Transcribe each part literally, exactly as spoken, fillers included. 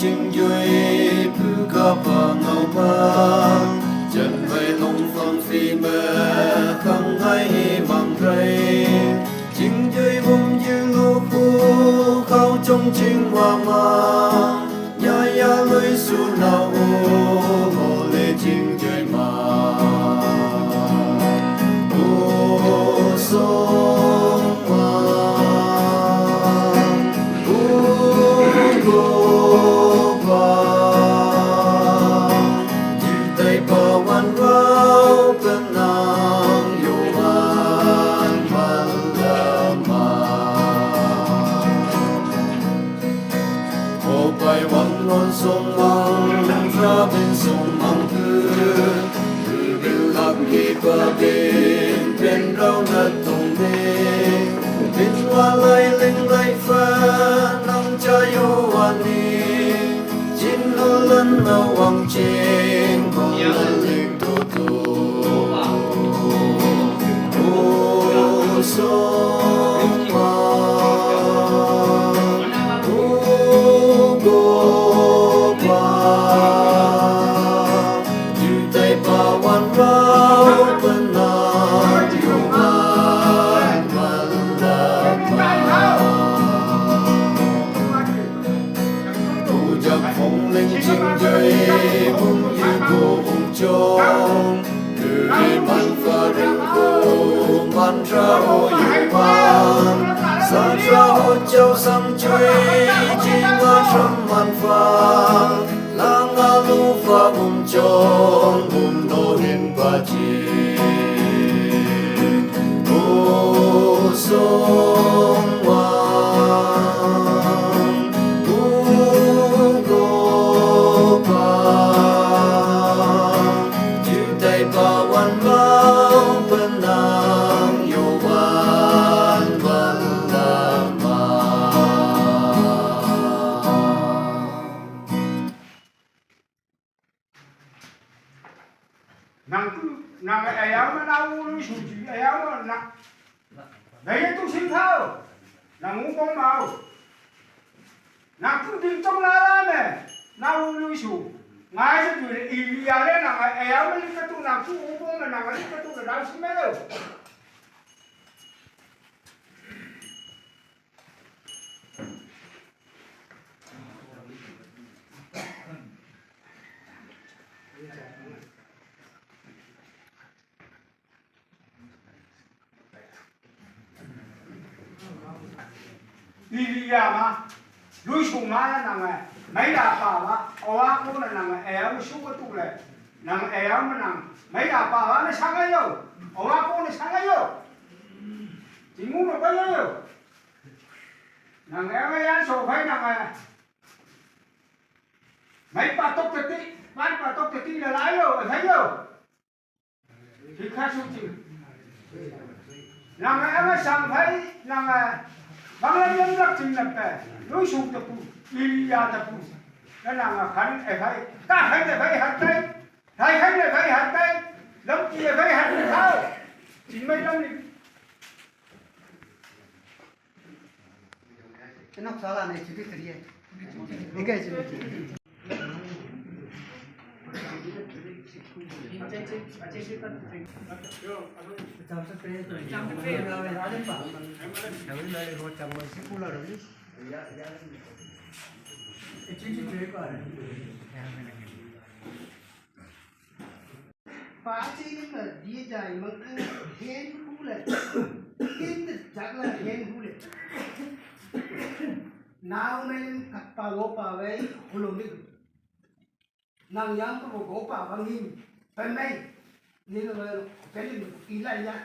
Jui pu ka pa ngau ma, jan vai long fang fi me, khang hai mang rai. Jing jui bum jing lo khu, khau chong ching wa ma. Nya ya lui su na u, mo le jing jui ma. U song ma. U go pa. Ju tai pa wan rau pa nang yo wan wan la ma. Ko pai wan non song mang, ra bin song mang tu. Bin lak ki pa bin, bin rau na tong ne. Bin wa lai ling lai fa, nang cha yo wa ni. Jin lo lan na wang ching, ko lan ling to to. O song ma. U go pa. Ju tai pa wan rau pa na. Ju wan wan la ma. Tu jak phong ling ching jai bum yu ko bum chong. Kuri man fa ring ko man ra o yu man. San ra o chau sang chui ji ma tram man fa. Lang a lu fa bum chong bum no hin pa ji. U song wan, u go pa, ju tai pa wan mau pa nang yo wan wan la ma. Nang tu, nang ayam na u lu su ji ayam na. Dah ye tu sim thau. Nang u kong mau. Nang tu ding tong la la me. Na u lu su. Ngai sa tu le i li ya le nang ayam li ka tu nang tu u kong nang li ka tu le nang sim me lo. Elijah ma, lui su ma na nang e, mai da pa ba, o wa ko na nang e, e su ko tu le, nang e ma nang, mai da pa ba na sa ga yo, o wa ko na sa ga yo. Ti mu no ba yo. Nang e ma yan so phai nang e. Mai pa tok te ti, mai pa tok te ti la la yo, e phai yo. Ki kha su ti. Nang e ma sang phai, nang e. Bang la yam lak ting na pe. Lui su ta pu, Elijah ta pu. Na nang e khan e phai. Ka khan e phai hat tai. Thai khan e phai hat tai. Lam ki e phai hat tai. Thau. Tin mai lam ni. Tenok sala na secretary e. Ikai secretary. Pachi na die jai mang ang hen hu le. Kin de jak la hen hu le. Nau men kak pa wo pa wei hu lo mi. Nang yang ko go pa bang hin. Pen mei. Ni lo lo. Pen ni i la ya.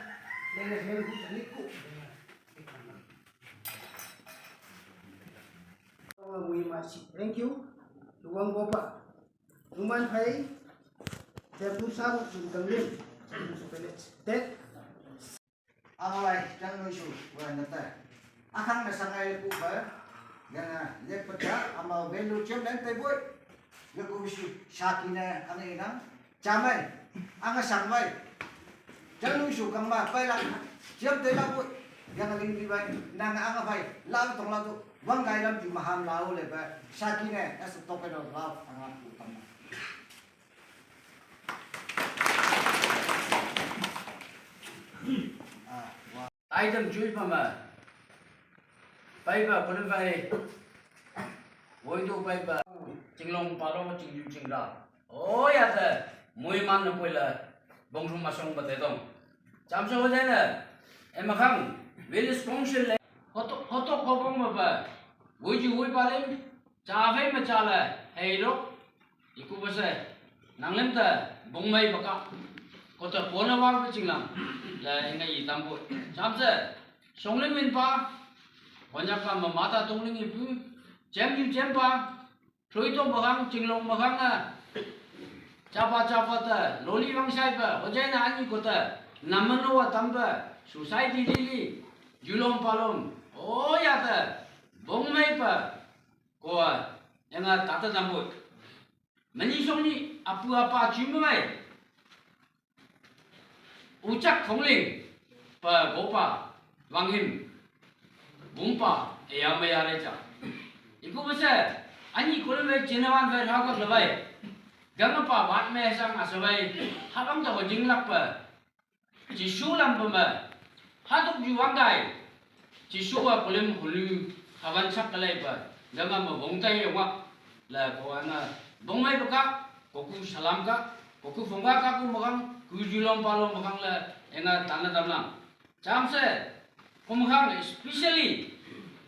Le le hen hu le ni ku. Thank you. Luang go pa. Numan phai, Jemnu Sar, Jemnu Sar, Jemnu Sar Village. Tet. Ang lai, Jemnu Sar, wan nata. Akang na sangai ku ba, yang a, lek peta, ama velu cem dan te boy. Ya ku bisu, saki na, ang inang, camai, ang sang mai. Jemnu Sar kang ma, pai la, cem te la boy. Yang a ling di bai, nang ang bai, la tong la tu. Wang gai lam ju maham lau le ba, saki ne, as a token of love, ang aku tama. Ah, wa. Item chui pa ma. Pai ba, kulim pai. Woi tu pai ba. Chinglong palo, chingju chingda. Oh, ya te. Mui man na pui la. Bong sung ma sung ba te tong. Cham so de na. Em khang. Village council le. Hoto, hoto ko bong ma ba. Woi ju woi pa le. Cha fei ma cha le. Hei ro. Iku bese, nang lem te, bong mai baka, ko te pona wang pe chinglang, le inga i tambo. Cham se, song lem min pa, wanya ka ma mata tong ling ipu, chem yu chem pa, throi to mahang, chinglong mahang a, chapa chapa te, loli wang sai pa, hojai na ani ko te, namano wa tam pa, society lili, julom palom, oh ya te, bong mai pa, ko, enga tata tambo. Mani song ni apu apa cuma mai. Uchak khongling pa gopa wanghim bumpa eya maya recha. Iku bese ani kolom ve jenawan ve hau kak lebai. Gangapa wat me sang asabai habang ta jinglak pa. Jisu lam pemba. Hatuk ju wangkai. Jisu wa kulim hulu. Hawan sak kalai pa. Gama ma bongtai ya wak. La ko anga bongmai baka. Koku salam ka. Koku fungga ka ku makang. Ku julom palom makang la. Enga tanda tamlang. Cham se. Kumakang especially.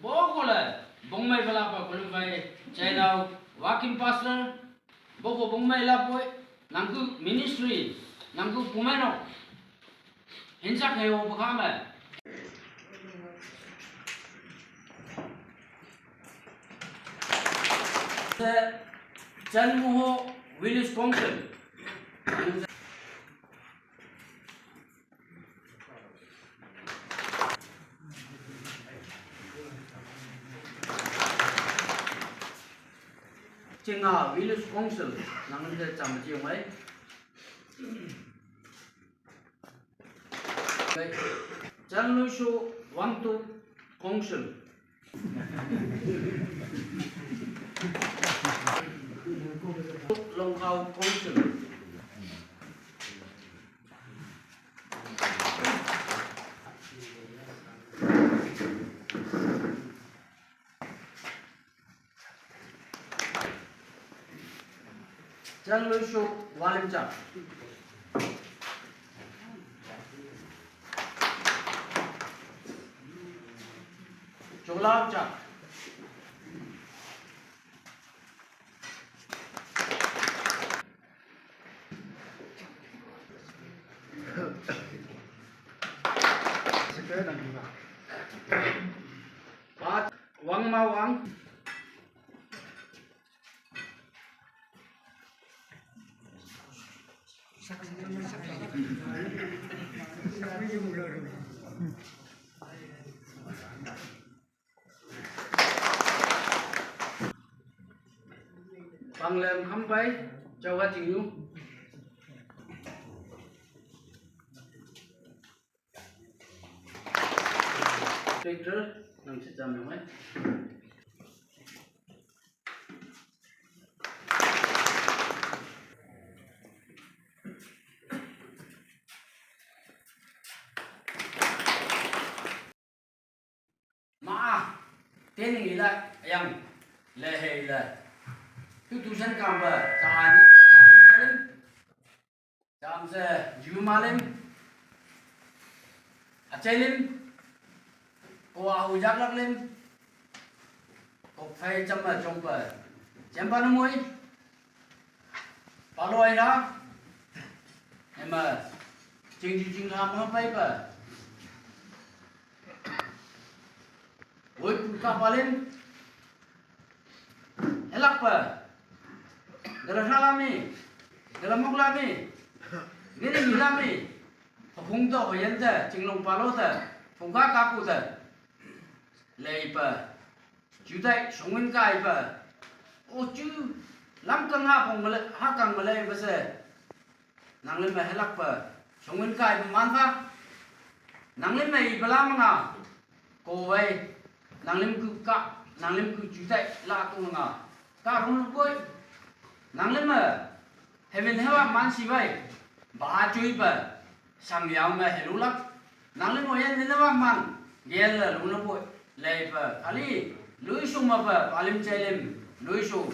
Boko la. Bongmai bala pa kulim pai. China. Wakim pastor. Boko bongmai lapoi, nangku ministry, nangku pumeno. Hinsak heo bakame. Chan Muho Village Council. Chinga Village Council nang de cham chiu mai. Chan Luisho Wangtuk Council. Longkhau Council. Chan Luisho Walimcha. Cholau Chak. Wang Mau Ang. Panglem Khampai, Chawa Chingyu. Inspector, nang si Cham Yong Ai. Ma, tening ila yang le he ila. Tu tusan kamba, ta ani, Cham se, ju malim. Achai lim. Ko ahu jak lak lim. Ko phai cham ma chong pa. Cham pa na mui. Palo ai ra. Ema. Ching ju ching ha ma pai pa. Oi pu ka pa lim. Elak pa. Gala halami. Gala moklami. Gini milami. Phung to hoyen ta, chinglong palo ta, phung ka kaku ta. Lei pa. Jutai sungwin kai pa. O chu lam kang ha phung mala, ha kang mala ba se. Nanglim ma helak pa. Sungwin kai pa man pa. Nanglim ma i bala manga. Ko wai. Nanglim ku ka. Nang lim ku jutai la ku nga. Ka rung lu koi. Nang lim ma. Heaven hewa man si bai. Ba chui ba. Sang yao ma helu lak. Nang lim mo yan ni na wa man. Gel la lu na koi. Lai ba. Ali. Lui su ma ba. Ba lim chai lim. Lui su.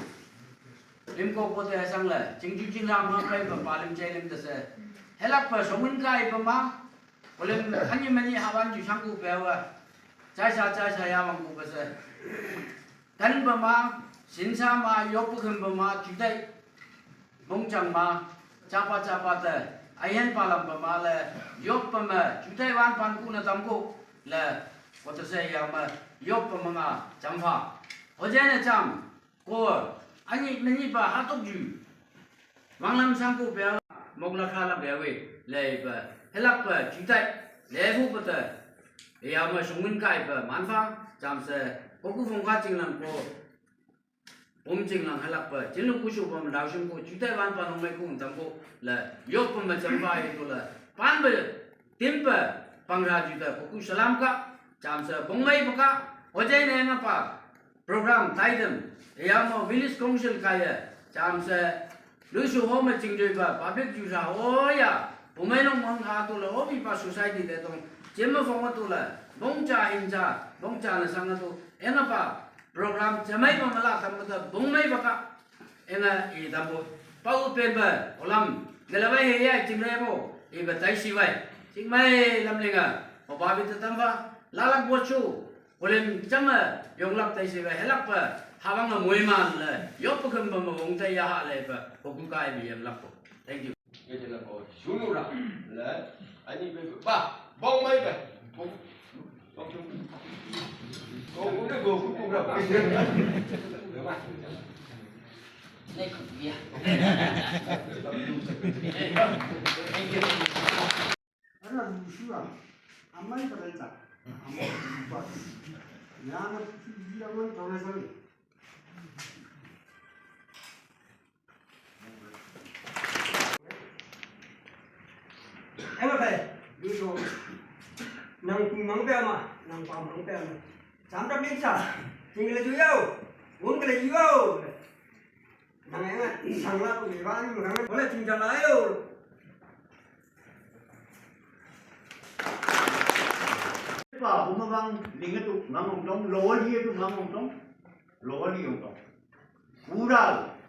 Lim ko ko te sang la. Ching ju ching la ma kai ba. Ba lim chai lim ta se. Helak ba. Songin kai ba ma. Ko lim. Hani mani hawan ju sang ku ba wa. Chai sa chai sa ya wang ku ba se. Tan ba ma, sin sa ma, yop pa khum ba ma, chu dai. Bong chang ma, cha pa cha pa te. Ai hen pa lam ba ma le, yop pa ma, chu dai wan pan ku na tam ku le. Ko ta se ya ma, yop pa ma nga, cham pha. Ho je na cham, ko, ani na ni ba ha tok ju. Wanglam sangku pia mokla khala pia we lei pa helak pa chitai lei hu pa ta ya ma sungun kai pa manfa cham se ko ku phong ka chinglang ko um chinglang helak pa chinlu ku shu pa ma dau shim ko chitai wan pa nong mai ku tam ko la yok pa ma cham pa i ko la pan pa tim pa pang ra chitai ko ku salam ka cham se bong mai pa ka hojai ne nga pa program taidem, ya mo village council kaya, cham se, lu su ho ma ching joi ba, public ju sa, o ya, pumai nong mong ha tu la, o bi pa society de tong, chem ma phong tu la, bong cha hin cha, bong cha na sang tu, enga pa, program chamai ma mala tam ta, bong mai ba ka, enga i tam bo, pau pen ba, olam, gala bai he ya, ching re mo, i ba tai si bai, ching mai lam lenga, o ba bi ta tam ba, la lak bo chu, Kulim chama yonglak tai siwa helak pa hawang a muiman le yok pa khum pa ma wong tai ya ha le pa ko ku kai bi yam lak ko. Thank you. Ye je la ko shunu ra le ani pe ba bong mai pe. Ko ko ko ko ko ko ra. Ne ku ya. Thank you. Ana lusuwa, amai parenta, amai lusuwa. Yana kutu jira man tore sani. Ema bai, lusuwa. Nang ku mang pe ama, nang pa mang pe ama. Samta miksa, tinggal juyau, ungkle juyau. Nang enga, sangla tu lewa ni, nang boleh tinggal ayo. Pa, buma bang, linga tu, mang ong tong, lower dia tu, mang ong tong, lower dia ong tong. Udal,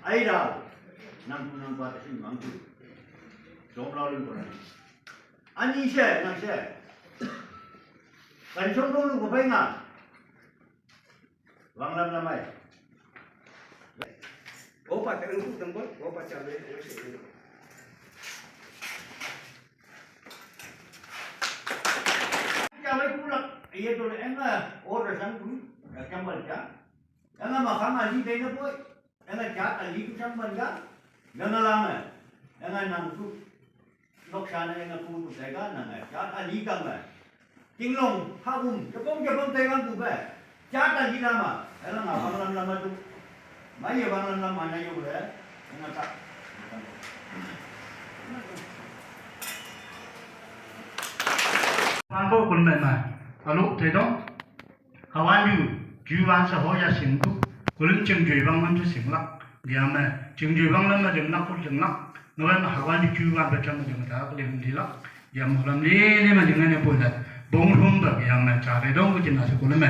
aidal, nang tu nang pa tasi mang tu. Som lau lu ko. Ani se, nang se. Kan som dong lu ko pai nga. Wang lam lamai. Opa ta engku tembot, opa chale. Chale kulak, iya tu enga, or sang tu, kambal cha. Enga makang ali dena boy. Enga cha ali tu sang ban ga. Enga lama. Enga nang tu. Noksa na nga pu tu tega na nga cha ta li kang ba. Tinglong ha bum, jabong jabong tega tu ba. Cha ta li lama, ela nga bang lam lama tu. Mai ye bang lam lama na yo le. Nga ta. Pang ko kun mai ma. Alo, te dong. Hawan yu, ju wan sa ho ya sing tu, kulim ching jui bang lam tu sing lak, dia me, ching jui bang lam ma jing lak, kul jing lak, ngawan ma hawan yu ju wan ba chang ma jing ta, kulim di lak, dia mo lam li li ma jing ne pun dat, bong hum ba, dia me, cha re dong ku jing na se kulim me.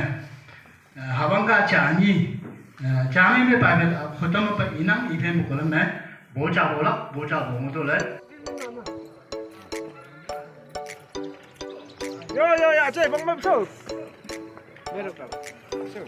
Eh, hawan ka cha ni, eh, cha mi me pa me, khotam pa inang, i phen bu kulim me, bo cha bo lak, bo cha bo mo to le. Yo, yo, ya, che, bang ma so. Mero ka. So.